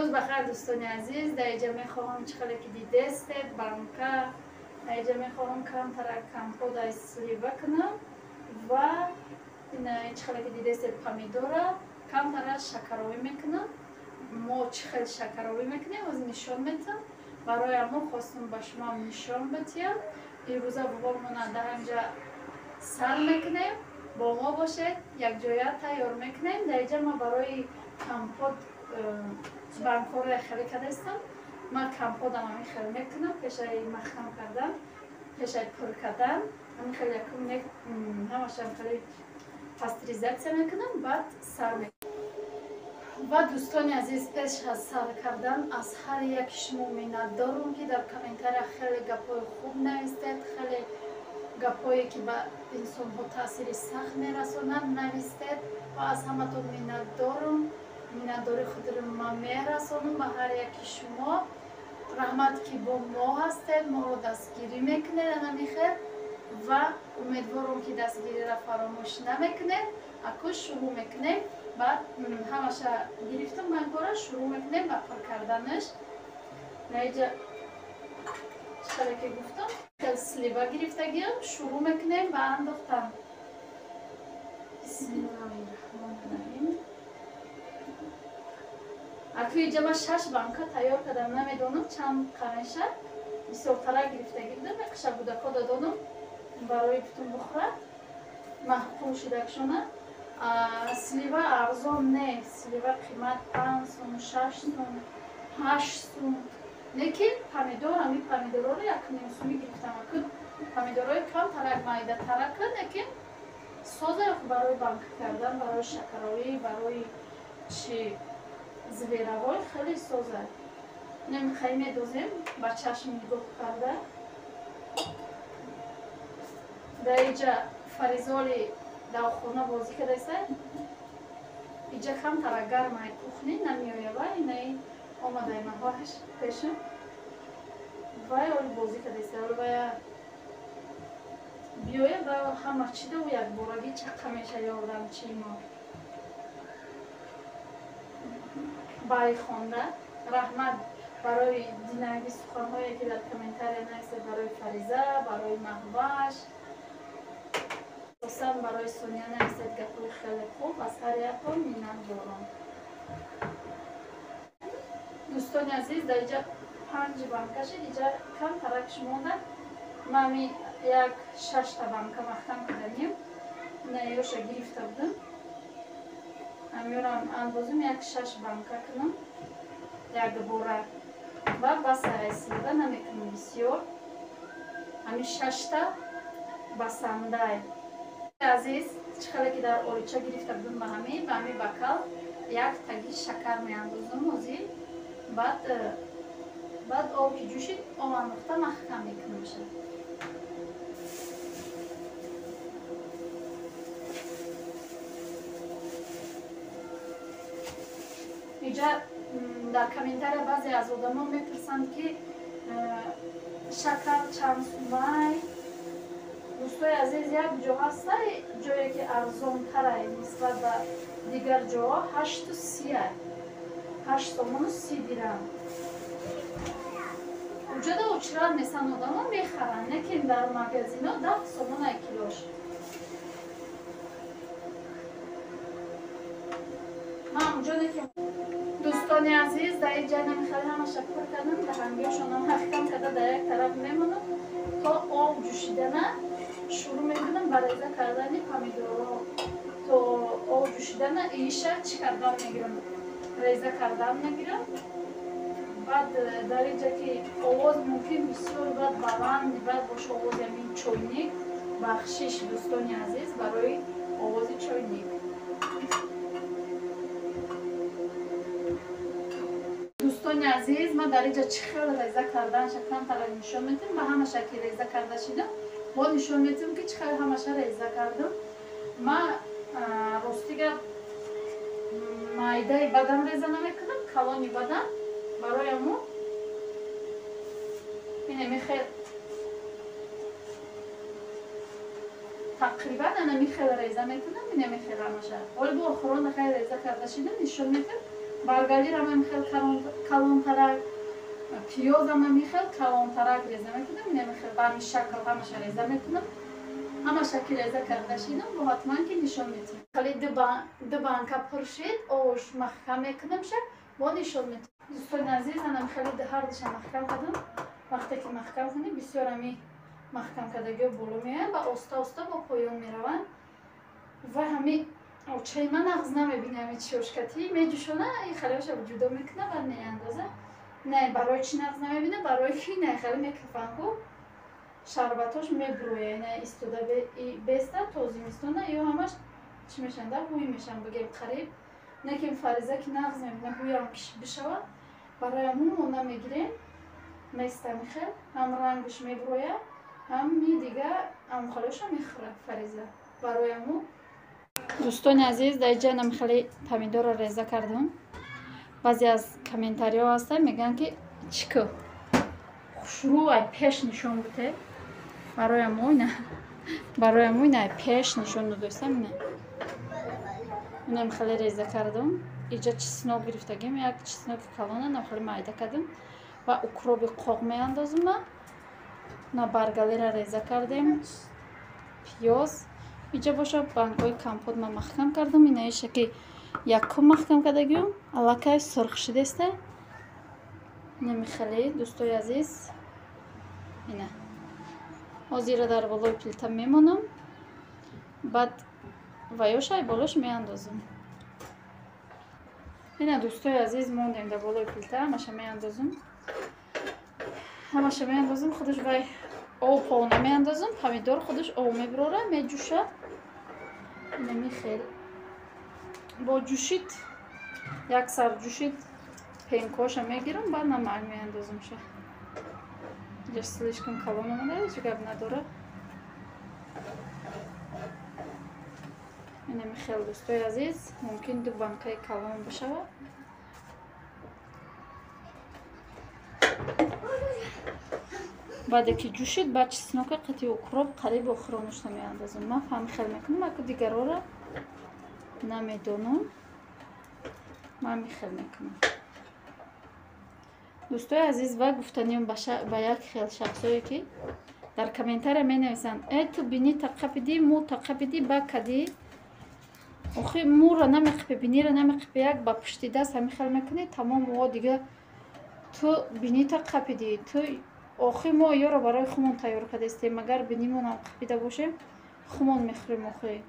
Рӯз бахайр, дӯстони азиз. Дар инҷа мехоҳам, чӣ хеле ки дидестед, банка. Дар инҷа мехоҳам камтарак компот аз слива кунам ва чӣ хеле ки дидестед, помидора камтара шакаровӣ мекунам. Мо чӣ хел шакаровӣ мекунем, оз нишон метам. Барои ҳамо хостум ба шумо нишон битиям. Имрӯза бобомона дар ҳамҷа сар мекунем. Бо мо бошед, якҷоя тайёр мекунем. Дар инҷа ма барои компот банкҳоро хеле кардастам. Ман компотам ҳамин хел мекунам, пешаи маҳкам кардан, пешаи пур кардан. Ҳамин хел якум ҳамаша хеле пастеризатсия мекунам, баъд сар мекунам. Ва дӯстони азиз, пеш аз сар кардан аз ҳар яки шумо миннатдорум, ки дар комментария хеле гапҳои хуб навистед, хеле гапҳое ки ба инсонҳо таъсири сахт мерасонанд навистед ва аз ҳаматон миннатдорум. Миннатдори худро ман мерасонам ба ҳар яки шумо. Раҳмат, ки бо мо ҳастед, моро дастгирӣ мекунед анамихел ва умедворам, ки дастгириро фаромӯш намекунед. Аку шурӯъ мекунем, баъд ҳамаша гирифтам банкора, шурӯъ мекунем ба пур карданаш. Наиҷа чӣ ки гуфтам, хел слива гирифтагиам, шурӯъ мекунем ба андохтан. Бисмиллаҳи раҳмони раҳим. Аку иҷа ман 6 банка тайёр кардам, намедонам чанд қамеша. Бисёртара гирифтагӣ будам, яқиша будако додонам барои бутун бухӯрад, маҳқул шидакшона. Слива арзон не, слива қимат 5 сум, 6 сум, 8 сум. Лекин помидор, ҳамин помидорро 1.5 сумӣ гирифтам. Аку помидорҳои камтарак, майдатарак, лекин соза барои банка кардан, барои шакаровӣ, барои чи зверовой хеле соза. Намехоҳем медозем ба чашм нигоҳ карда. Дар иҷа Фаризоли давхона бозӣ кардааст. Иҷа камтара гармай кухни намеоява, инаи омадай маҳваш пешам. Вай оли бозӣ кардааст. Оли вая биёя ва ҳама чида ӯ якборагӣ чақа меша ёрдамчии мо. Байхонда раҳмат барои динаги суханҳое ки дар комментария нависед, барои Фариза, барои Маҳваш, асосан барои Сония нависед гапҳои хеле хуб. Аз ҳар якон миннат дорам. Дӯстони азиз, дар иҷа 5 банка шид, иҷа камтарак монда. Ман як 6та банка маҳкам карданем, наёша гирифта будам. Ҳамёрам андозим як 6 банка кунам якбора ва басаи слива намекунам бисёр. Ҳамин 6та басандай. Азиз, чӣ хеле ки дар олича гирифта будам, ба ҳамин бакал як таги шакар меандозам ҳозир. Баъд об ки ҷӯшид, об андохта маҳкам мекунамша. Иҷа дар комментария баъзе аз одамон мепурсанд, ки шакар чанд сумай. Дӯстои азиз, як ҷо ҳастай, ҷое ки арзонтарай нисбат ба дигар ҷоҳо, 8.30, 8 сомону 30 дирам. Уҷода очрат месан одамо мехаранд, лекин дар магазино 10 сомонай килош. Ман уҷоде ки дӯстони азиз, дар ин ҷа намехоҳам ҳамаша пур кардам, даҳангиҳошонам маҳкам карда дар як тараф мемонам то об ҷӯшидана шурӯъ мекунам ба реза кардани помидорҳо. То об ҷӯшидана иша чӣ кардан мегирам, реза кардан мегирам. Баъд дар инҷа ки овоз мумкин бисёр баъд баланд баъд боша овози ҳамин чойник. Бахшиш, дӯстони азиз, барои овози чойник. Дӯстони азиз, ман дар инҷа чӣ хел реза карданша камтара нишон медиҳам. Ба ҳамаша ки реза карда шидам, бо нишон медиҳам, ки чӣ хел ҳамаша реза кардам. Ман рости гап майдаи бадан реза намекунам, калони бадан. Барои ҳамо инами хел тақрибан анами хел реза мекунам, инами хел ҳамаша. Оли бо охирона хел реза карда шидам, нишон медиҳам. Баргалирам ҳам хел Пиёзам михел калонтарак реза мекунам, ина михел ба ҳамин шакл ҳамаша реза мекунам. Ҳамаша ки реза карда шидам, бо ҳатман ки нишон метиҳам. Хеле ду банка пур шид, ош маҳкам мекунам ша, бо нишон метиҳам. Дӯстони азиз, анам хеле ҳардуша маҳкам кардам. Вақте ки маҳкам кунӣ, бисёр ами маҳкам кардагиҳо боло меоянд ва оста-оста бо поён мераванд. Ва ҳами очаи ман нағз намебинам ами чиёшкатӣ меҷӯшона, ин халиоша ҷудо мекуна ва меандоза. Не, барои чӣ нағз намебинам? Барои ки не, хеле мекафанд ку шарбатош мебурӯя, не истода беста то зимистона ё ҳамаш чӣ мешанда, ҳуй мешанд бигем қариб. Не ки Фариза ки нағз мебина ҳуям бишавад, барои ҳамун мо намегирем. Места михел, ҳам рангаш мебурӯя, ҳам ми дига амхалоша мехӯра Фариза. Барои ҳамун дӯстони азиз, дар инҷа намихели помидорро реза кардам. Баъзе аз комментариҳо ҳастанд, мегӯянд ки чӣ ку хушрӯ ай пеш нишон буте. Барои ҳамун ай пеш нишон додостам. Ина инам хеле реза кардам. Инҷа чеснок гирифтагим, як чесноки калона нам хеле майда кардам ва укроби қоқ меандозам. На баргалера реза кардем, пиёз. Инҷа боша банкҳои компот ман маҳкам кардам. Инаиша ки якум маҳкам кардагиюм, аллакай сурх шудеста. Намихеле дӯстои азиз, ина ҳозира дар болои плита мемонам, баъд ваёшай болош меандозам. Ина дӯстои азиз, мондем дар болои плита, ҳамаша меандозам. Ҳамаша меандозам, худаш вай об пона меандозам, помидор худаш об мебурора, меҷӯша. Инами хел бо ҷӯшид, як сар ҷӯшид, пенкоша мегирам, баъд намак меандозамша. Инҷа слишком калон омада, ҳеҷ гап надора. Инами хел дӯстои азиз, мумкин ду банкаи калон бишавад. Баъде ки ҷӯшид, баъд чеснока қати укроп қариб охиронашро меандозам. Ман фаҳми хел мекунам, аку дигарора намедонам. Ман михел мекунам. Дӯстои азиз, ва гуфтаниям ба як хел шахсое ки дар комментария менависанд: э ту бини тақапидӣ, мӯ тақапидӣ, ба кадӣ. Охи мӯра намеқипи, бинира намеқипи, як ба пушти даст ҳамин хел мекунӣ, тамом о дига ту бини тақапидӣ, ту охи мо ёро барои хумон тайёр кардастем, агар бинимонам қапида бошем, хумон мехӯрем. Охи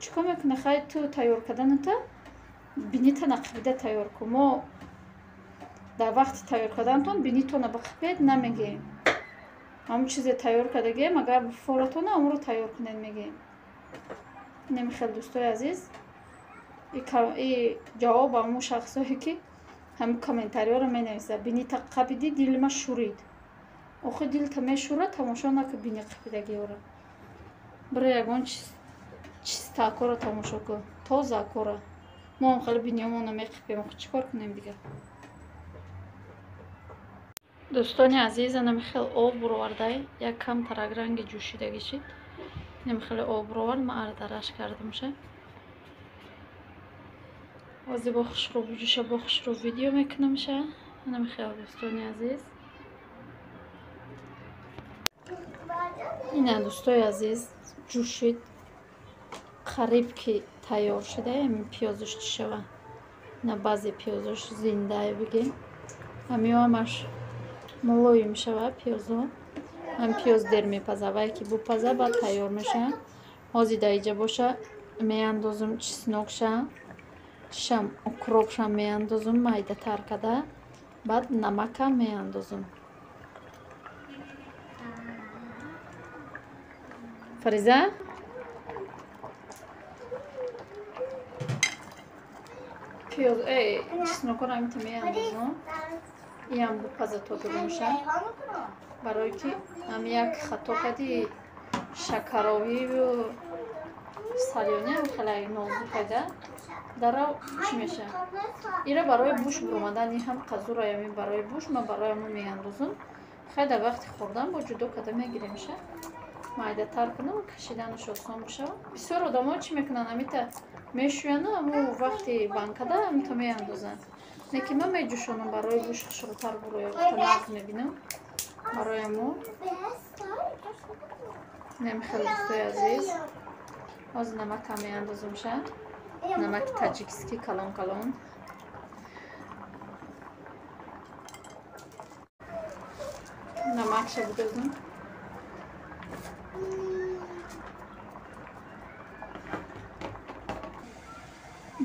чӣ кор мекунӣ? Хай ту тайёр карданата бинита нақипида тайёр кун. Мо дар вақти тайёр карданатон бинитона бақипед намегӯем. Ҳамон чизе тайёр кардагием, агар форатона ҳамонро тайёр кунед мегӯем. Инами хел дӯстои азиз, и ҷавоб ҳамон шахсое ки ҳамин комментариҳоро менависад: бинита қапидӣ, дилма шурид. Охи дилта мешӯрад, тамошо накун бини қапидагиҳоро. Бира ягон чистакоро тамошо кун, тозакора. Мо ҳам хеле биниёмонро меқипем, охи чӣ кор кунем дигар? Дӯстони азиз, анами хел об буровардай, як кам тарак ранги ҷӯшидагӣ шид. Инами хеле об буровард, ман ардараш кардамша. Ҳозир бо хушрӯ ҷӯша, бо хушрӯ видео мекунамша. Инами хел дӯстони азиз. Ина дӯстои азиз, ҷӯшид, қариб ки тайёр шуда, ҳамин пиёзаш чӣ шава. Ина баъзе пиёзош зиндае бигем, ҳамиё ҳамаш мулоим шава пиёзо. Ҳам пиёз дер мепаза, вай ки бупаза, баъд тайёр мешава. Ҳозир дар инҷа боша меандозам чеснокша, чишам укропшам меандозам майдатар карда, баъд намакам меандозам. Фариза, пиёз чеснокро ҳаминта меандозам. Иам бупаза то дурунша, барое ки ҳам як хато кади шакаровию салёни ҳам хеле нозукайда дарав чӣ меша. Ира барои буш буромадан, ин ҳам қазура ами барои буш, ман барои ҳамон меандозам. Хай дар вақти хӯрдан бо ҷудо карда мегиремша, майдатар кунам, кашиданаш осон бишавад. Бисёр одамо чӣ мекунанд, ҳамита мешӯяну ҳамун вақти банкада ҳамита меандозанд. Неки ман меҷӯшонам барои гӯшт хушрӯтар буроя нағз мебинам. Барои мо. Намехел дӯстои азиз. Ҳозир намакам меандозумша. Намаки таҷикский калон калон. Намакша бидозум.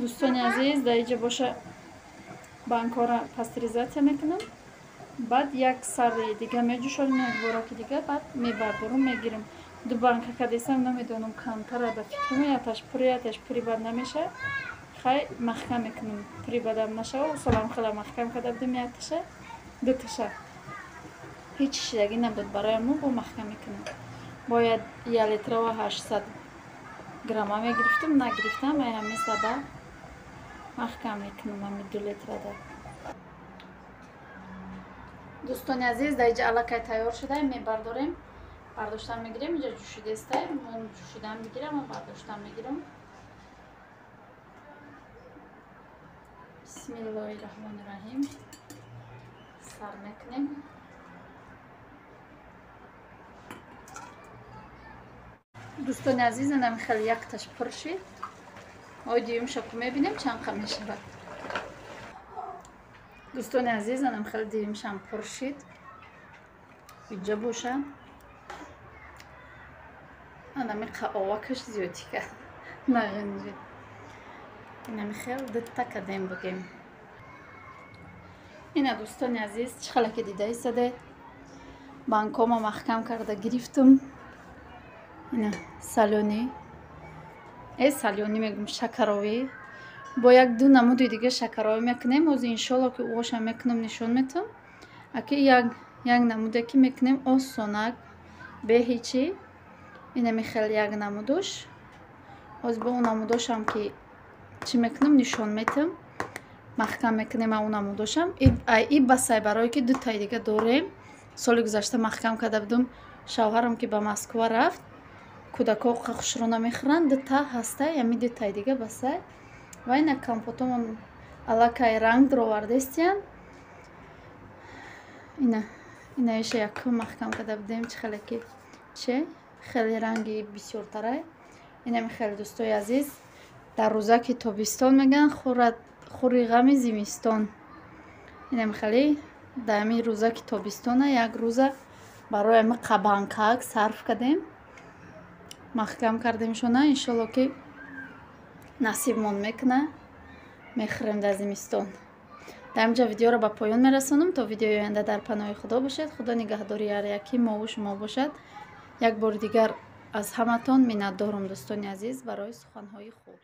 Дӯстони азиз, дар инҷа боша банкҳоро пастеризатсия мекунам. Баъд як сари дига меҷӯшонем, як бораки дига, баъд мебардорум, мегирам. Ду банка кадесам намедонам камтара ба фикрам, яташ пури, яташ пури бад намеша. Хай маҳкам мекунам, пури бадам нашава. Солам хела маҳкам карда будем яташа, дуташа. Ҳеҷ шидагӣ набуд барои мо, бо маҳкам мекунам. Бояд 1 литра ва 800 грамма мегирифтам, нагирифтам, ай ҳамин сабаб маҳкам мекунам ҳамин 2 литрада. Дӯстони азиз, дар инҷа аллакай тайёр шуда, мебардорем. Бардоштан мегирем, инҷа ҷӯшидестай, мон ҷӯшидан мегирам, ман бардоштан мегирам. Бисмиллоҳи раҳмони раҳим. Сар мекунем. Дӯстони азиз, инам хеле якташ пур шид. Ой дуюмша ку мебинем чанд қа мешавад. Дӯстони азиз, инам хеле дуюмшам пур шид. Инҷа боша. Анами қаовакаш зиёдӣ кард. Нағинҷид. Инами хел дутта кадем бугем. Ина дӯстони азиз, чӣ хеле ки дида истодед, банкҳома маҳкам карда гирифтум. Ина салёнӣ, салёнӣ мегум, шакаровӣ. Бо як ду намуди дига шакаровӣ мекунем. Ҳозир иншолло ки оша мекунам, нишон метам. Аки як намуде ки мекунем осонак, бе ҳечи. Инами хел як намудош. Ҳозир бо он намудошам ки чӣ мекунам, нишон метам. Маҳкам мекунем он намудошам. И басай барое ки дутаи дига дорем. Соли гузашта маҳкам карда будум. Шавҳарам ки ба Москва рафт, кӯдакҳо хушрӯ намехӯранд, дута ҳастай, ҳамин дутаи дига басай. Ва ина компотомон аллакай ранг даровардестиянд. Инаиша якум маҳкам карда будем, чӣ хеле ки че хеле ранги бисёртарай. Инами хеле дӯстои азиз, дар рӯзаки тобистон мегӯянд хури ғами зимистон. Инами хеле дар ҳамин рӯзаки тобистона як рӯза барои ҳамин қабанкак сарф кардем, маҳкам кардемшона. Иншолло ки насибмон мекуна, мехӯрем дар зимистон. Дар инҷа видеоро ба поён мерасонам. То видеои оянда дар паноҳи Худо бошед. Худо нигаҳдори ҳар яки мову шумо бошад. Як бори дигар аз ҳаматон миннатдорам дӯстони азиз барои суханҳои хуб.